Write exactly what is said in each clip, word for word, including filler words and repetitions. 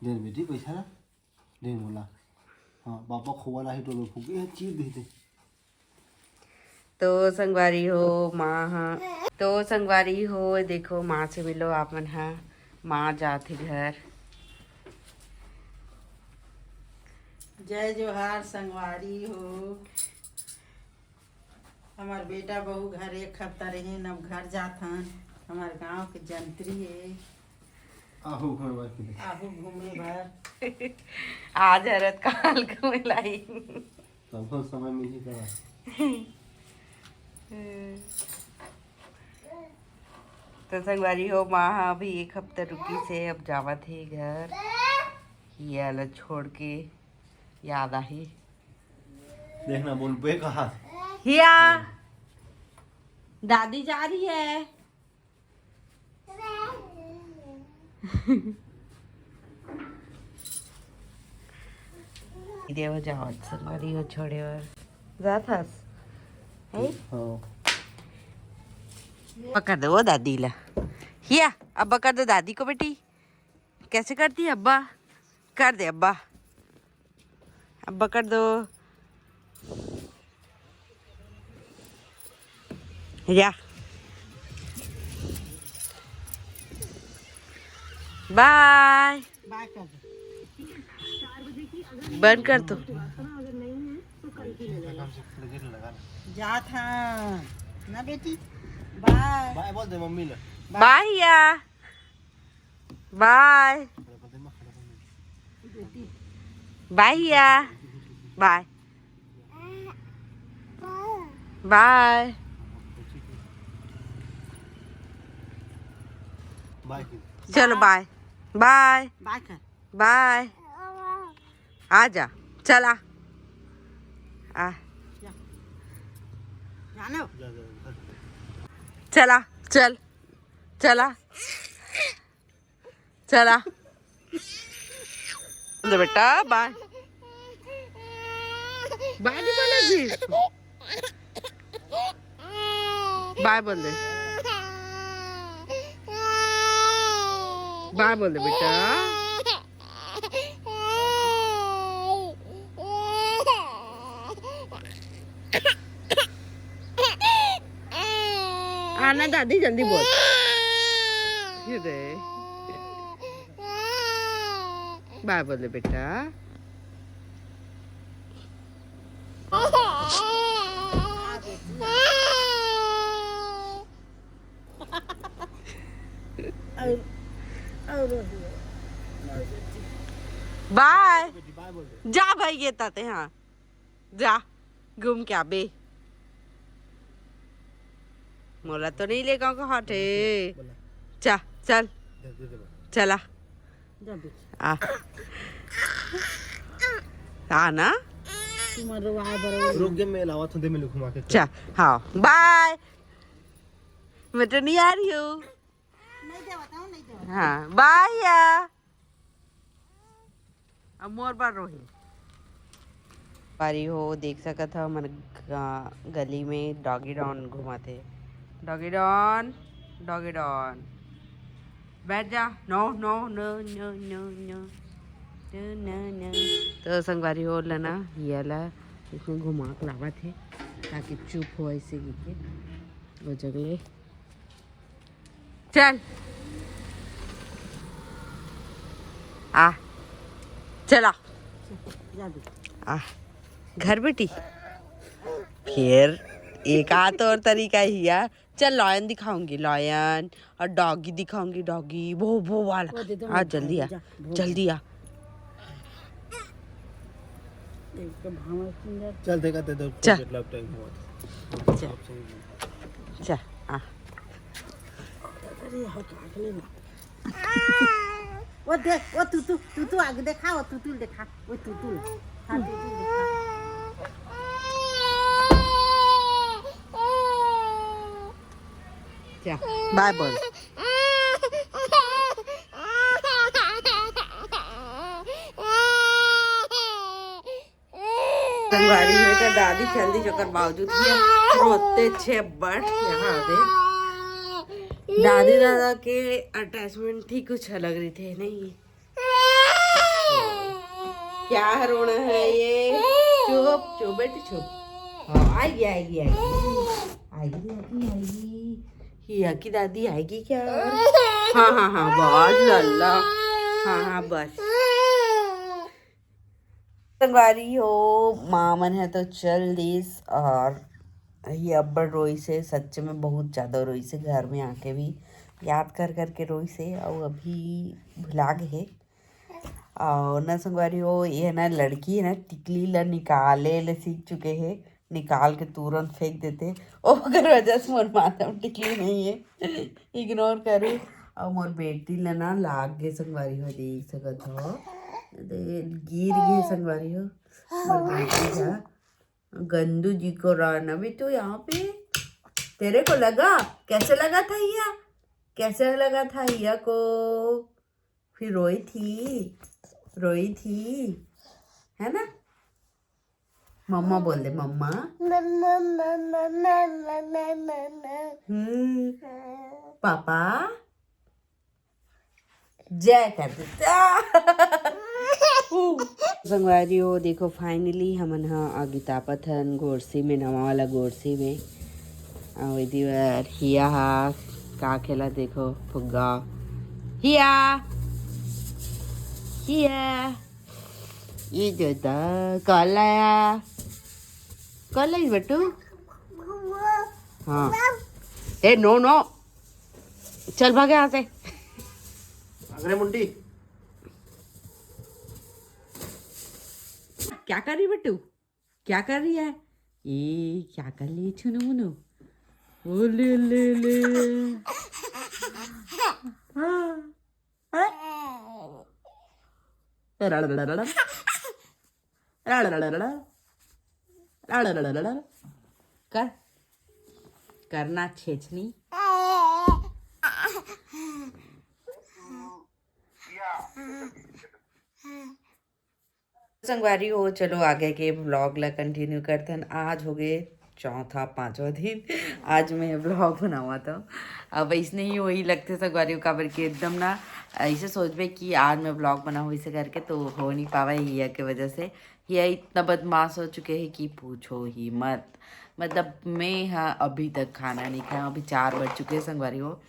दे बेटी, पैसा ला, दे मोला। हाँ, पापा खोवा लाही, टोलो फूके, ए, चीर दे दे। तो संगवारी हो, माँ हा, तो संगवारी हो, देखो, माँ से मिलो आप मन हा, माँ जात हे घर। जय जोहार संगवारी हो। हमार बेटा बहू घर एक हफ्ता रहिन, अब घर जाथन। हमार गांव के जंतरी हे। आहू घूमे बर के। आहू घूमे बर। आज हरत काल घूमे लाई। तब समय मिली का। तो संगवारी हो, माँ हा अभी एक हफ्ता रुकी से अब जावत हे घर। हिया ला छोड़ के याद आही। देखना बोल बे कहा। हिया, दादी जा रही है। देव जावत संगवारी हो छोड़े बर जात हस, है? हाँ। पकड़ दो वो दादी ला। हिया, अब्बा कर दो दादी को बेटी। कैसे करती है अब्बा? कर दे अब्बा। अब्बा कर दो। जा। बाय। बाय कर दो। बंद कर दो। जात हाँ ना बेटी। बाय। बाय बोल दे मम्मी ला। बाय या। बाय। बाय या। बाय। बाय। बाय। चलो बाय। बाय। बाय कर। बाय। आ जा। चला। आ। जा। जानो। चला। चल। चला। चला। बोल दे बेटा, बाय। बाय नहीं बोलेगी। बाय बोल दे। बाय बोल दे बेटा। आना दादी, जल्दी बोल। ये दे। बाय बोल दे बेटा। बाय। जा भाई, ये ताते, हाँ। जा, घूम के आबे। मोला तो नहीं लेगा कहा थे। बोला। चा, चल। दे, दे, दे, बोला। चला। जा बेटी। आ। आ ना। तुम्हारे वहाँ पर रुक जा, मैं लावा था, दे, मैं घुमा के। चा, हाँ, बाय। मैं तो नहीं आ रही हूँ। नहीं देवत हूँ, नहीं देवत। हाँ, बाय या। अब मोर बर रोही। बारी हो, देख सकत हव, हमर गा-, गली में डॉगी डॉन घुमाथे। डॉगी डॉन, डॉगी डॉन, बैठ जा। नो, नो, नो। तो संगवारी हो, ला ना, हिया ला इसमें घुमा के लावत हे, ताकि चुप हो ऐसे गिके। वो जगले चल। आ, चला। आ, घर बेटी। फिर एक आध और तरीका ही है। चल, लायन दिखाऊंगी, लायन, और डॉगी दिखाऊंगी, डॉगी, वो, वो वाला। वो दे दो, आ, मैं जल्दी आ, जा, बहुत जल्दी आ। एक तो भावना सुंदर। चल, देखा दे दो, चल। मतलब टाइम हुआ था। चल। आप समझ लो। चल, आ। अरे, हटा के ले ना। वो दे, वो तूतू, तूतू आगे देखा, वो तूतू देखा, वो तूतू। हाँ, तूतू देखा। जा, बाय बोल। संगवारी हो, एकर दादी चल दी, जेकर बावजूद भी रोते छे बड़ यहाँ दे। दादी दादा के अटैचमेंट ही कुछ अलग रहिथे, नहीं? क्या रोना है ये? चुप चुप बेटी, चुप। हाँ, आएगी, आएगी, आएगी, आएगी, आएगी, आएगी। हिया की दादी आएगी क्या? हाँ, हाँ, हाँ, बस लल्ला। हाँ, हाँ, बस। संगवारी हो, माँ मन है तो चल दिस। और ये अब्बड़ रोइस हे, सच में बहुत ज्यादा रोइस हे। घर में आके भी याद कर करके रोइस हे, और अभी भुला गए हे। और न संगवारी हो, ये ना लड़की है ना, टिकली ला निकाले ले सीख चुके हे, निकाल के तुरंत फेंक देते। ओकर वजह से मोर माथा में टिकली नहीं है, इग्नोर करू। और मोर बेटी ला ना लाग गे संगवारी हो, देख सकत हो, दे, गिर गे संगवारी हो मोर बेटी हा। गंदू जी को रहना भी तो यहाँ पे। तेरे को लगा? कैसे लगा था हिया? कैसे लगा था हिया को? फिर रोई थी, रोई थी, है ना? मम्मा बोल दे, मम्मा। हम्म, पापा। जय कर देता। संगवारी हो, देखो, finally हमन ह आगी तापत हन गोरसी में, नवा वाला गोरसी में। अउ एदी बर हिया हा का खेला, देखो, फुग्गा। हिया, हिया, ये जो दा, काला, काला ही बटू। हाँ। ए, no, no। चल भाग यहाँ से। अगले मुंडी। क्या कर रही बटू? क्या कर रही है? ए, क्या कर रही है छुनु मुनु? ओले, ओले, ओले। हाँ। हाँ। कर, करना छेछनी। संगवारी हो, चलो आगे के vlog ला continue करथन। आज हो गए चौथा पांचवा दिन। आज मैं vlog बनावा तो अब ऐसने ही वही लगते संगवारी हो, काबर कि एकदम ना ऐसे सोचबे कि आज मैं vlog बनाऊँ इसे करके, तो हो नहीं पावा हिया के वजह से। हिया इतना बदमाश हो चुके हैं कि पूछो ही मत। मतलब मैं हा अभी तक खाना नहीं खाया, अभी चार बज चुके हैं संगवारी हो।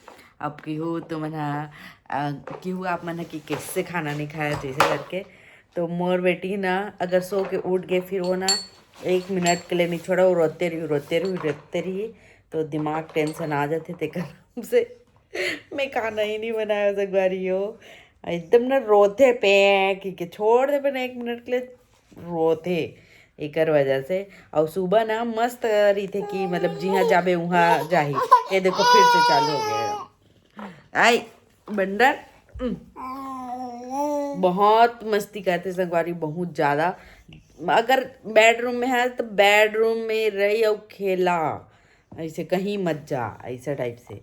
अब केहू तुमन हा, अ, केहू आप मन हा कि कैसे खाना नहीं खाया जैसे करके। तो मोर बेटी ना अगर सो के उठ गए, फिर वो ना एक मिनट के लिए नहीं छोड़ा, वो रोते रही, रोते रही, रोते रही। तो दिमाग tension आ जाते तेकर से मैं खाना ही नहीं बनाया संगवारी हो। एकदम ना रोथे पे कि, कि छोड़ दे बना एक मिनट के लिए, रोथे एकर वजह से। और सुबह ना मस्त रहिथे कि मतलब जिहाँ जाबे उहाँ जाही। ये देखो फिर से चालू हो गया। आई बंदर, उम, बहुत मस्ती करथे संगवारी, बहुत ज्यादा। अगर बेडरूम में है तो बेडरूम में रही और खेला, ऐसे कहीं मत जा, ऐसा टाइप से।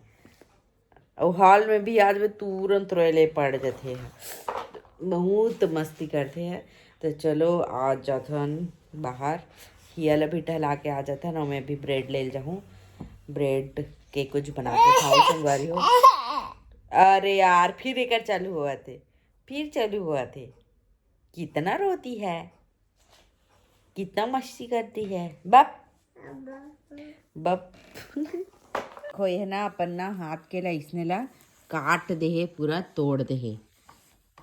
और हॉल में भी आज में तुरंत रोए ले पड़ जाते हैं, बहुत मस्ती करते हैं। तो चलो आज जाथन बाहर, हिया ला भी टहला के आ जाथन और मैं भी ब्रेड ले जाऊँ, ब्रेड के कुछ बना के खाओ संगवारी हो। अरे यार फिर एक चालू हुआ थे, फिर चालू हुआ थे। कितना रोती है, कितना मस्ती करती है। बप बप। देखो ये ना अपन ना हाथ के ला इसने ला काट दे हे, पूरा तोड़ दे हे,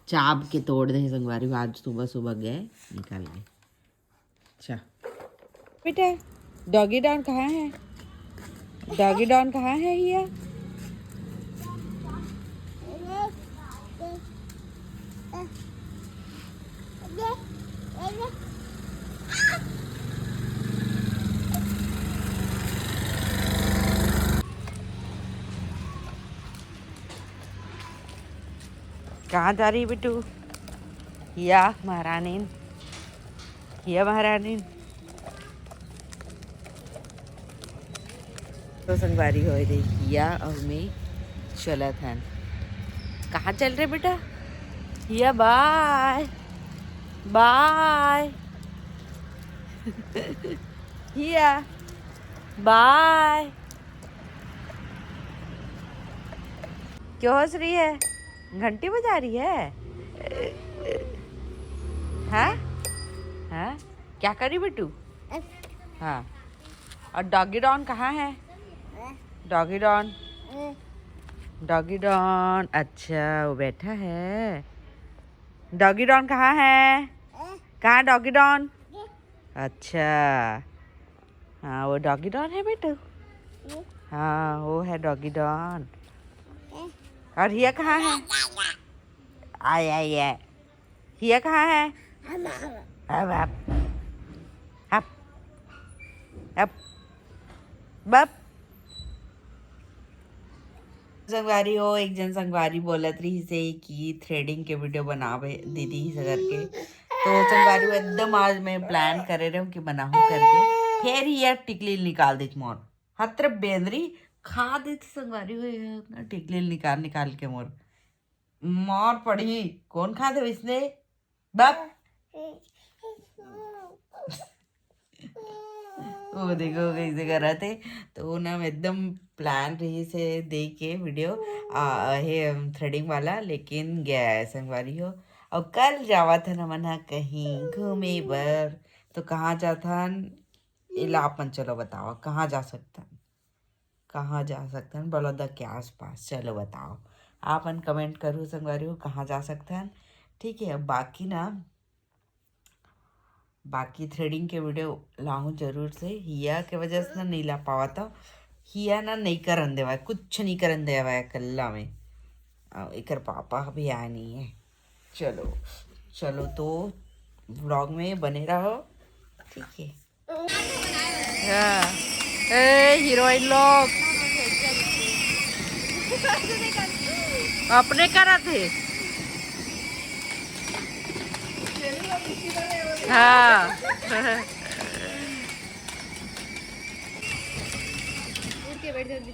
चाब के तोड़ दे हे संगवारी। आज सुबह सुबह गए निकाल गए। अच्छा बेटा, डॉगी डॉन कहाँ है? डॉगी डॉन कहाँ है हिया? कहाँ जा रही बिट्टू? हिया महारानी, हिया महारानी। तो संगवारी हो रही हिया और मैं चलत हन। कहाँ चल रहे बेटा? हिया बाय बाय। हिया बाय। क्यों हंस रही है? घंटी बजा रही है? हाँ? क्या करी बेटू? हाँ। और डॉगी डॉन कहाँ है? Doggy don, doggy don. अच्छा, वो बैठा है। डॉगी डॉन कहाँ है? कहाँ डॉगी डॉन? अच्छा, हाँ, वो डॉगी डॉन है बेटू। हाँ, वो है डॉगी डॉन। और हिया कहाँ है? आय आय आय। हिया कहाँ है? अब, अब, अब, अब, बब। संगवारी हो, एक जन संगवारी बोलत रहिस हे कि थ्रेडिंग के वीडियो बनावे दीदी ही से करके। तो संगवारी हो, एकदम आज मैं प्लान करे रहूँ कि बनाहूँ करके, फिर ये टिकली निकाल देत मोर। हत्र बेंदरी खा देत संगवारी हो, ये अपना टिकली निकाल निकाल के मोर मार पड़ी। कौन खा दे इसने? बाप। वो देखो कैसे करत हे। तो वो ना एकदम प्लान रहिस हे दे के वीडियो, आ, हे थ्रेडिंग वाला, लेकिन गया है संगवारी हो। और कल जावत हन हमन ह कहीं घूमे बर। तो कहाँ जाथन? एला अपन चलो बताओ, कहाँ जा सकथन? कहाँ जा सकथन बलौदा के आसपास? चलो बताओ, आप मन कमेंट करू संगवारी हो, कहाँ जा सकथन। ठीक है, अब बाकी ना, बाकी थ्रेडिंग के वीडियो लाहूँ जरूर से। हिया के वजह से ना नहीं ला पावत हूँ। हिया ना नहीं करन देवा, कुछ नहीं करन देवा है कल्ला में। अ, एकर पापा भी आए नहीं है। चलो, चलो तो व्लॉग में बने रहो, ठीक है। हाँ। ए, हीरोइन लोग अपने करत हे। हाँ।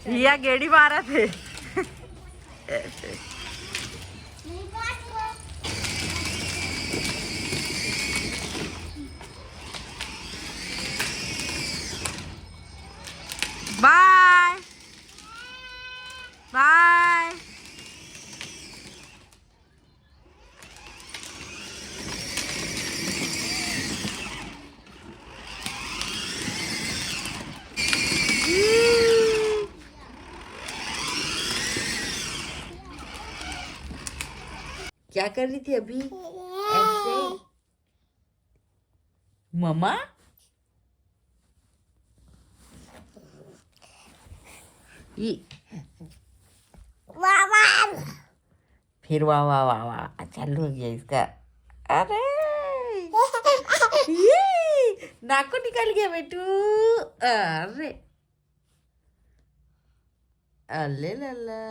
हिया गेड़ी मारत हे। बाय बाय। क्या कर रही थी अभी? ऐसे? ममा? ये। फिर वाह, वाह, वाह, वाह, चालू हो गया इसका। अरे, ये नाको निकल गया बेटू। अरे, अले ला ला।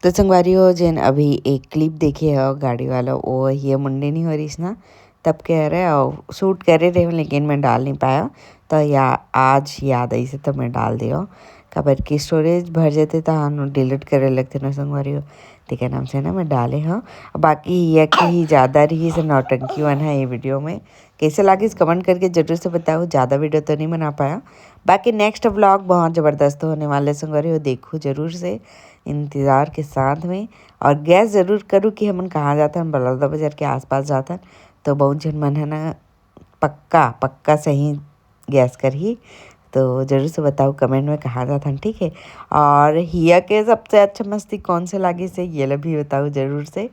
तो संगवारी हो, जेन अभी एक क्लिप देखे हो गाड़ी वाला, वो ये मुंडे नहीं हो रही ना, तब कह रहे हो शूट करे रहे हो, लेकिन मैं डाल नहीं पाया। तो या आज याद आई से तो मैं डाल दियो, काबर कि स्टोरेज भर जाते तो हम डिलीट करे लगते ना संगवारी हो। ठीक है, नाम से ना मैं डाले हो। बाकी ये कि ही ज़्यादा रही से नौटंकी मन है ये वीडियो में। कैसे लागिस कमेंट करके जरूर से बताओ। ज़्यादा वीडियो तो नहीं बना पाया, बाकी नेक्स्ट व्लॉग बहुत ज़बरदस्त होने वाले संगवारी हो, देखो जरूर से इंतज़ार के साथ में। और गैस जरूर करूँ कि हमन कहाँ जाथन, बलौदा बाजार के आसपास जाथन। तो बहुत झन मन है ना पक्का पक्का सही गैस करही। तो जरूर से बताओ कमेंट में कहाँ जाथन, ठीक है। और हिया के सबसे अच्छा मस्ती कौन से लागिस हे, ये ला भी बताओ जरूर से,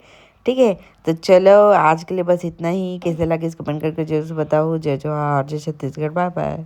ठीक है। तो चलो आज के लिए बस इतना ही। कैसे लागिस कमेंट करके जरूर से बताओ। जय जोहार, जय छत्तीसगढ़, बाय बाय।